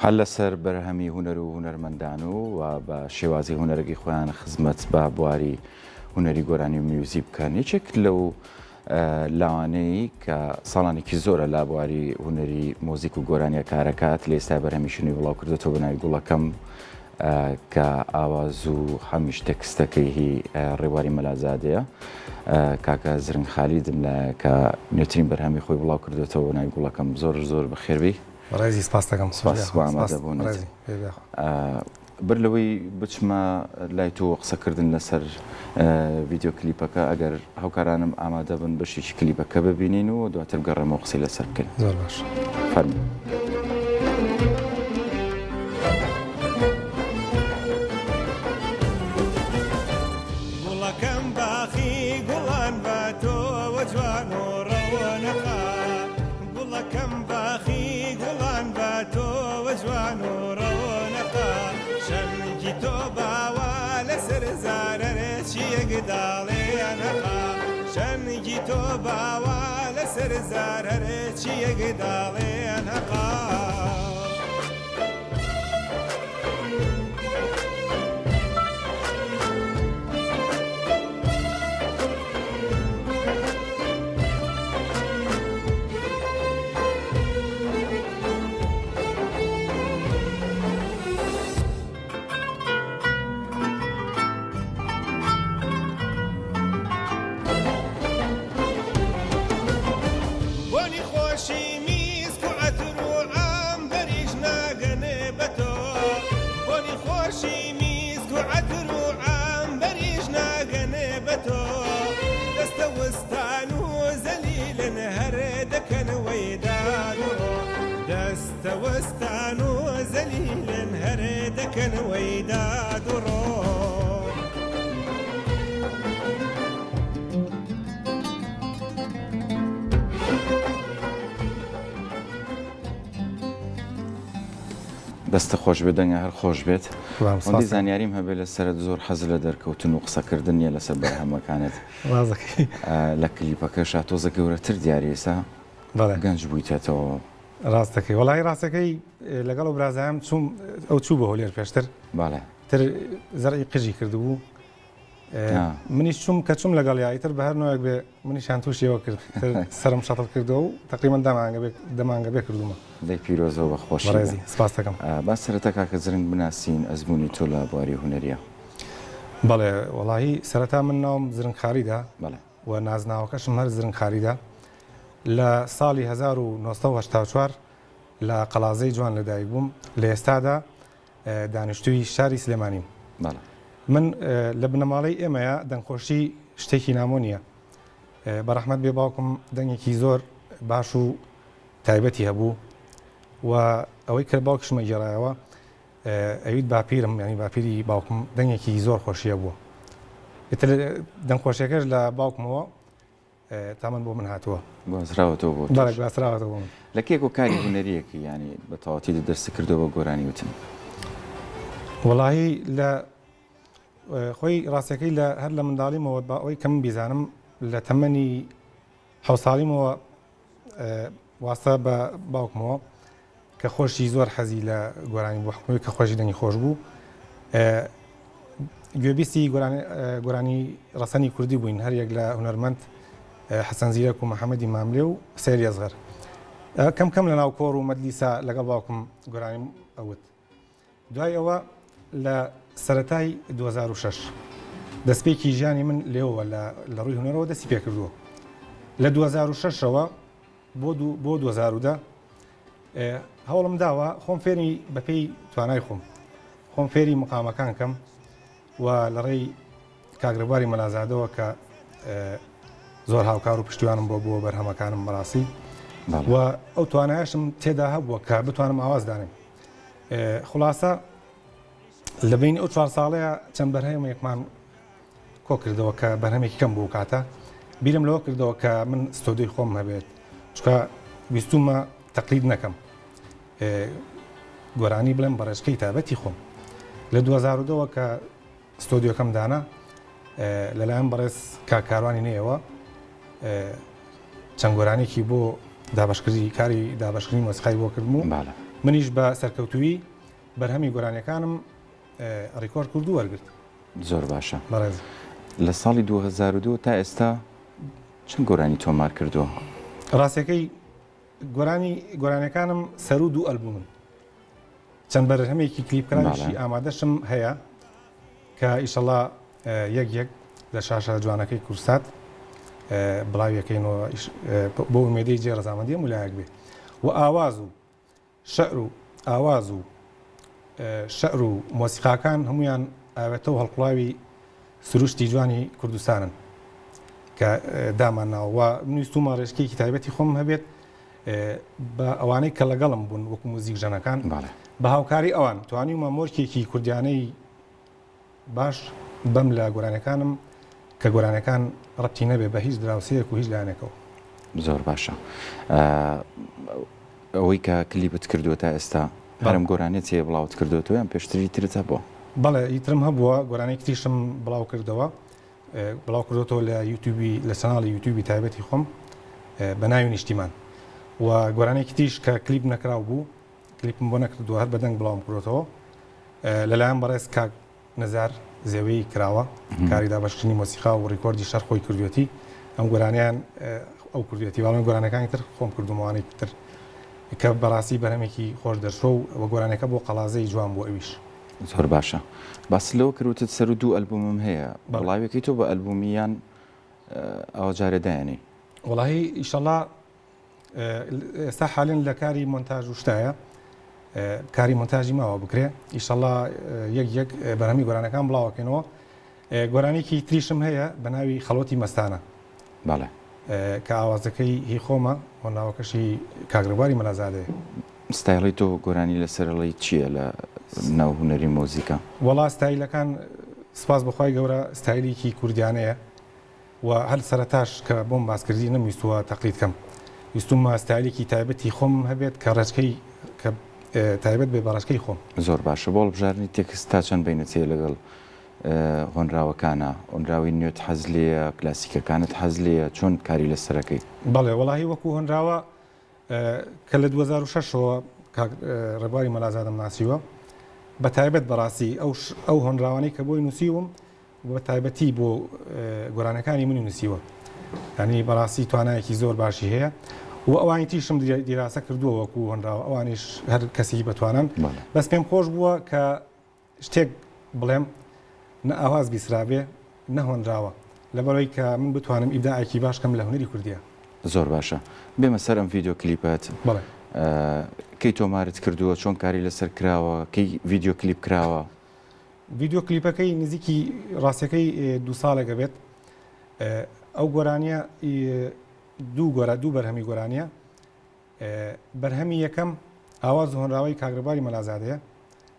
هەر لەسەر بەرهەمی هونەر و هونەرمەندان و و بە شێوازی هونەرەکەی خۆیان خزمەت بە بواری هونەری گۆرانی و میوزیک بکەن. یەکێک لەو لاوانەی کە ساڵانێکی زۆرە لە بواری هونەری مۆزیک و گۆرانیە کارەکات لە ئێستا بەرهەمیشی نوێی بڵاو کردوێتەوە بە ناوی گوڵەکەم کە ئاواز و هەمیش تێکستەکەی هی ڕێواری مەلازادەیە کاکە زرنگ خالیدم لایە کە نوێترین بەرهەمی خۆی بڵاو کردوێتەوە بە ناوی گوڵەکەم زۆر زۆر بەخێربێی. بەڕێزی سپاس دەکەم. سپاس بۆ ئامادەبوونت. بەر لەوەی بچمە لای تۆ قسەکردن لەسەر ڤیدیۆ کلیپەکە ئەگەر هاوکارانم ئامادە بن بەشێکی کلیپەکە ببینین و دواتر بگەڕێمەوە قسەی لەسەر بکەین. زۆر باش. فەرموو. گوڵەکەم باخی گوڵان بە تۆوە جوان و ڕەونەقە گوڵەکەم باخی گوڵان بە تۆوە جوان و ڕەونەقە شەنگی تۆ باوە لەسەر زارەرێ چیەک داڵێ نەقا شەنگی تۆ باوە لەسەر زارەرێ چیەک داڵێ نەقا. بۆنی خۆشی میسک و عەتر و عەمبەریش ناگەنێ بە تۆ بۆنی خۆشی میسک و عەتر و عەمبەریش ناگەنێ بە تۆ دەستە وستان و زەلیلن هەر دەکەن وەیدان و ڕۆ دەستە وستان و زەلیلن هەر دەکەن وەیداد و ڕۆ. دەستت خۆش بێت دەنگە هەر خۆش بێت ئەوەندەی زانیاریم هەبێت لەسەرت زۆر حەز لە دەرکەوتن و قسەکردن نییە لەسەر بەرهەمەکانت لە کلیپەکەشا تۆزە گەورەتر دیاری ئێستا گەنج بوویتەتەوە. ڕاستەکەی وەڵی ڕاستەکەی لەگەڵ و برازایان چوم ئەو چوو بۆ هەولێر پێشتر بەڵێ تر زەرعی قژی کردبوو منیش چوم کە چوم لەگەڵ یا ئیتر بە هەر نوێک بێ منیشان تووشیەوە کرد سرم شەتڵ کردەوە و تقریبا دەمانگە بێ دەمانگە بێ کردومە. دەی پیرۆزەوە بە خۆشی بەڕێزی سپاس دەکەم. با سەرەتا کاکە زرنگ بناسین ئەزموونی تۆ لە بواری هونەریە. بەڵێ وەڵاهی سەرەتا من ناوم زرنگ خالیدە بەڵێ. و نازناوەکەشم هەر زرنگ خالیدە لە ساڵی 1984 لە قەڵازەی جوان لەدایک بووم لە ئێستادا دانیشتووی شاری سلێمانیم. بەڵێ. من لە بنەماڵەی ئێمەیا دەنگخۆشی شتێکی نامۆ نییە. بە ڕەحمەت بێ باوکم دەنگێکی زۆر باش و تایبەتی هەبوو و ئەوەی کە باوکیشمە گێڕایەوە ئەویت باپیرم یانی باپیری باوکم دەنگێکی زۆر خۆشی هەبوو. ئیتر دەنگخۆشیەکەش لە باوکمەوە تا من بۆ من هاتووە. گوازراوەتەوە بۆ تۆش. بەڵێ گواستراوەتەوە بۆ من. لە کێکۆ کاری هونەریەکی یانی بە تەواوەتی دەستت کردووە بە گۆرانی وتن؟ وەڵاهی لە خۆی ڕاستەکەی لە هەر لە منداڵیمەوە بە ئەوەی کە من بیزانم لە تەمەنی حەوت ساڵیمەوە واستە بە باوکمەوە کە خۆشی زۆر حەزی لە گۆرانی بوو حکومی کە خۆشی دەنگی خۆش بوو گوێبیستی گۆرانی ڕەسەنی کوردی بووین هەر یەک لە هونەرمەند حەسەن زیرەک و محەممەدی ماملێ و سەیل ئەسغەر کەم کەم لە ناو کۆڕ و مەجلیسا لەگەڵ باوکم گۆرانیم ئەوت دوای ئەوە لە سەرەتای 2006 دەستپێکی ژیانی من لێوە لە ڕووی هونەرەوە دەستی پێکردووە لە 2006ەوە بۆ بۆ 2010 هەوڵم داوە خۆم فێری بەپێی توانای خۆم خۆم فێری مقامەکان کەم و لە ڕێی کاک ڕێبواری مەلازادەوە کە زۆر هاوکار و پشتیوانم بۆ بووە بەرهەمەکانم بەڕاستی و ئەو توانایشم تێدا هەبووە کە بتوانم ئاواز دانێم خلاصە لە بین ئەو چوار ساڵەیە چەند بەرهەمێکمان کۆکردەوە کە بەرهەمێکی کەم بوو کاتە بیرم لەوە کردەوە کە من ستۆدیۆی خۆم هەبێت چونکە ویستومە تەقلید نەکەم گۆرانی بڵێم بە ڕێچکەی تابەتی خۆم لە 2002ەوە کە ستۆدیۆکەم دانا لەلایەن بەڕێز کاک کاروانی نەیەوە چەند گۆرانێکی بۆ دابشکردی کاری دابشکردنی مۆسیقای بۆ کردم و بەڵێ. منیش بە سەرکەوتوویی بەرهەمی گۆرانیەکانم ڕیکۆرد کرد و وەرگرت. زۆر باشە. بەڕێز. لە ساڵی 2002 تا ئێستا چەند گۆرانی تۆمار کردووە؟ ڕاستەکەی گۆرانی گۆرانیەکانم سەروو دوو ئەلبومن. چەند بەرهەمێکی کلیپکراویشی ئامادەشم هەیە کە ئیشەڵا یەک یەک لە شاشە جوانەکەی کورسات بڵاویەکەینەوە بۆ ئومێدەی جێ ڕەزامەندی هەموو لایەک بێ و ئاواز و شعر و ئاواز و شعر و مۆسیقاکان هەمویان ئاوێتە و هەڵقوڵاوی سروشتی جوانی کوردستانن کە دامان ناوە و من ویستومە ڕێچکەیەکی تایبەتی خۆم هەبێت بە ئەوانەی کە لەگەڵم بوون وەکو موزیکژەنەکان بە هاوکاری ئەوان توانیومە مۆرکێکی کوردیانەی باش بەم لە گۆرانیەکانم کە گۆرانیەکان ڕەبتی نەبێ بە هیچ دراوسێیەک و هیچ لایەنێکەوە. زۆر باشە ئەوەی کە کلیپت کردووە تا ئێستا هەر ئەم گۆرانیەت هەیە بڵاوت کردووەتەوە یان پێشتری ترت هەبووە؟ بەڵێ ئیترم هەبووە گۆرانیەکی تریشم بڵاو کردەوە بڵاو کردوەتەوە لە یوتیوبی لە channel ی یوتیوبی تایبەتی خۆم بە ناوی نیشتیمان و گۆرانیەکی تریش کە کلیپ نەکراو بوو کلیپم بۆ نەکردووە هەر بە دەنگ بڵاوم کردوەتەوە لەلایەن بەڕێز کاک نزار زێوەیی کراوە کاری دابەشکردنی مۆسیقا و ڕیکۆردی شەر خۆی کردوێتی ئەم گۆرانیان ئەو کردوێتی بەڵام گۆرانەکانی تر خۆم کردومەوانەی تر کە بەڕاستی بەرهەمێکی خۆش دەرچوە و گۆرانەکە بۆ قەڵازەی جوان بوو ئەویش. زۆر باشە باست لەوە کرد وتت سەرو دوو ئەلبومم هەیە بڵاویەکەی تۆ بە ئەلبومی یان ئەوە جارێ دایەنێی؟ وەڵاهی ئیشەڵا ئێستا حالێن لە کاری مۆنتاژ و شتایە کاری مۆنتاژی ماوە بکرێ ئیشەڵا یەک یەک بەرهەمی گۆرانەکان بڵاوەکەینەوە گۆرانێکی تریشم هەیە بە ناوی خەڵوەتی مەستانە بەڵێ کە ئاوازەکەی هی خۆمە و ناوەکەشی کاک ڕێبواری مەلازادەیە. ستایڵی تۆ گۆرانی لەسەر ئەڵێی چییە لە ناو هونەری مۆزیکا؟ وەڵا ستایلەکان سپاس بۆ خوای گەورە ستایلێکی کوردیانەیە و هەر سەرەتاش کە بۆم باس کردی نەمویستووە تەقلید کەم ویستومە ستایلێکی تایبەتی خۆم هەبێت کە ڕێچکەی کە تایبەت بێ بە ڕێچکەی خۆم. زۆر باشە بۆ هەڵبژاردنی تێکست تا چەند بەینت هەیە لەگەڵ هۆنراوەکانە؟ هۆنراوەی نوێت حەز لێیە کلاسیکەکانت حەز لێیە چۆن کاری لەسەرەکەی؟ بەڵێ وەڵاهی وەکو هۆنراوە کە لە 2006 ەوە کاک ڕێبواری مەلازادەم ناسیوە بە تایبەت بەڕاستی ئەو ئەو هۆنراوانەی کە بۆی نووسیوم بە تایبەتی بۆ گۆرانەکانی منی نووسیوە ینی بەڕاستی توانایەکی زۆر باشی هەیە و ئەوانی تیشم دیراسە کردووە وەکو هۆنراوە ئەوانیش هەر کەسێکی بەتوانن بەس پێم خۆش بووە کە شتێک بڵێم نە ئاواز بیسرابێ نە هۆنراوە لەبەرئەوەی کە من بتوانم ئیبداعێکی باش کەم لە هونەری کوردیا. زۆر باشە بێمە سەر ئەم ڤیدیۆ کلیپەت بەڵێ. کەی تۆمارت کردووە چۆن کاری لەسەر کراوە کەی ڤیدیۆ کلیپ کراوە؟ ڤیدیۆ کلیپەکەی نزیکی ڕاستەکەی دوو ساڵێک ئەبێت ئەو گۆرانیە دوو گۆرا دوو بەرهەمی گۆرانیە بەرهەمی یەکەم، ئاواز و هۆنراوەی کاک ڕێبواری مەلازادەیە،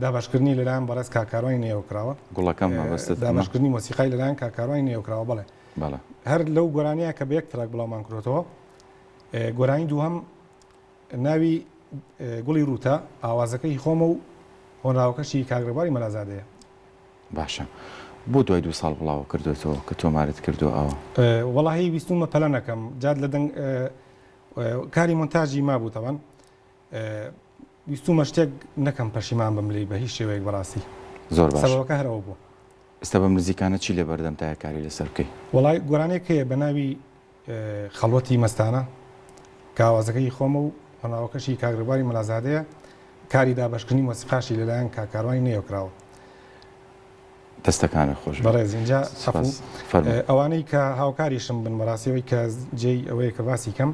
دابەشکردنی لەلایەن بەڕێز کاک کاروانی نەیەوە کراوە. گوڵەکەم مەبەستت ئەمە؟ دابەشکردنی مۆسیقای لەلایەن کاک کاروانی نەیەوە کراوە، بەڵێ. بەڵێ. هەر لەو گۆرانییە کە بە یەک track بڵاومان کردۆتەوە. گۆرانی دووهەم ناوی گوڵی ڕووتە، ئاوازەکە هی خۆمە و هۆنراوەکەشی کاک ڕێبواری مەلازادەیە. باشە بۆ دوای دوو ساڵ بڵاوە کردۆتەوە کە تۆمارت کردووە ئاوا؟ وەڵاهی ویستوومە پەلە نەکەم، جات لە دەنگ کاری مۆنتاجی مابوو تەبعەن ویستومە شتێک نەکەم پەشیمان بم لێی بە هیچ شێوەیەک بەڕاستی زۆر باش سەبەبەکە هەر ئەوە بوو. ئێستا بەم نزیکانە چی لە بەردەمتایە کاری لەسەر بکەی؟ وەڵای گۆرانیەک هەیە بە ناوی خەڵوەتی مەستانە کە ئاوازەکەی خۆمە و هۆنراوەکەشی کاک ڕێبواری مەلازادەیە کاری دابەشکردنی مۆسیقاشی لەلایەن کاک کاروانی نەیەوە کراوە. دەستەکانت خۆش بێت. بەڕێز ئینجا سپاس. عەفوو فەرموو. ئەوانەی کە هاوکاریشم بن بەڕاستی ئەوەی کە جێی ئەوەیە کە باسی کەم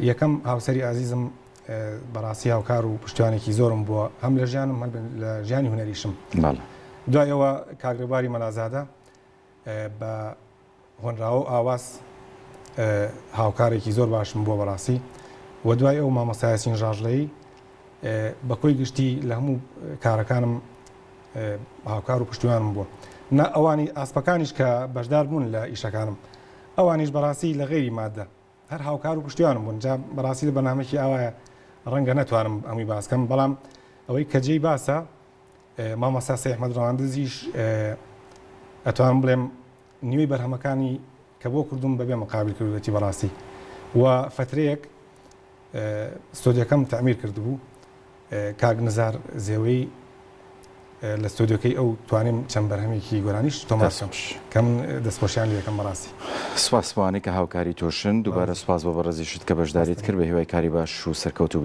یەکەم هاوسەری ئازیزم بەڕاستی هاوکار و پشتیوانێکی زۆرم بووە هەم لە ژیانم هەم لە ژیانی هونەریشم. بەڵێ. دوای ئەوە کاک ڕێبواری مەلازادە بە هۆنراوە و ئاواز هاوکارێکی زۆر باشم بووە بەڕاستی و دوای ئەو مامۆستا یاسین ژاژڵەیی بە کۆی گشتی لە هەموو کارەکانم هاوکار و پشتیوانم بووە نا ئەوانی ئاسپەکانیش کە بەشدار بوون لە ئیشەکانم ئەوانیش بەڕاستی لە غەیری مادە هەر هاوکار و پشتیوانم بوون جا بەڕاستی لە بەرنامەکی ئاوایە ڕەنگە نەتوانم هەمووی باس کەم بەڵام ئەوەی کە جێی باسە مامۆستا سەی ئەحمەد ڕەواندزیش ئەتوانم بڵێم نیوەی بەرهەمەکانی کە بۆ کردوم بەبێ مقابل کردوێتی بەڕاستی و فترەیەک ستۆدیەکەم تەعمیر کردبوو. کاک نزار زێوەی لە ستۆدیۆکەی ئەو توانیم چەند بەرهەمێکی گۆرانیش تۆمار بکەم کە من دەستخۆشیان لێ دەکەم بەڕاستی. سوپاس بۆ ئەوانەی کە هاوکاری تۆشن، دووبارە سوپاس بۆ بەڕێزیشت کە بەشداریت کرد، بە هیوای کاری باش و سەرکەوتوو بیت.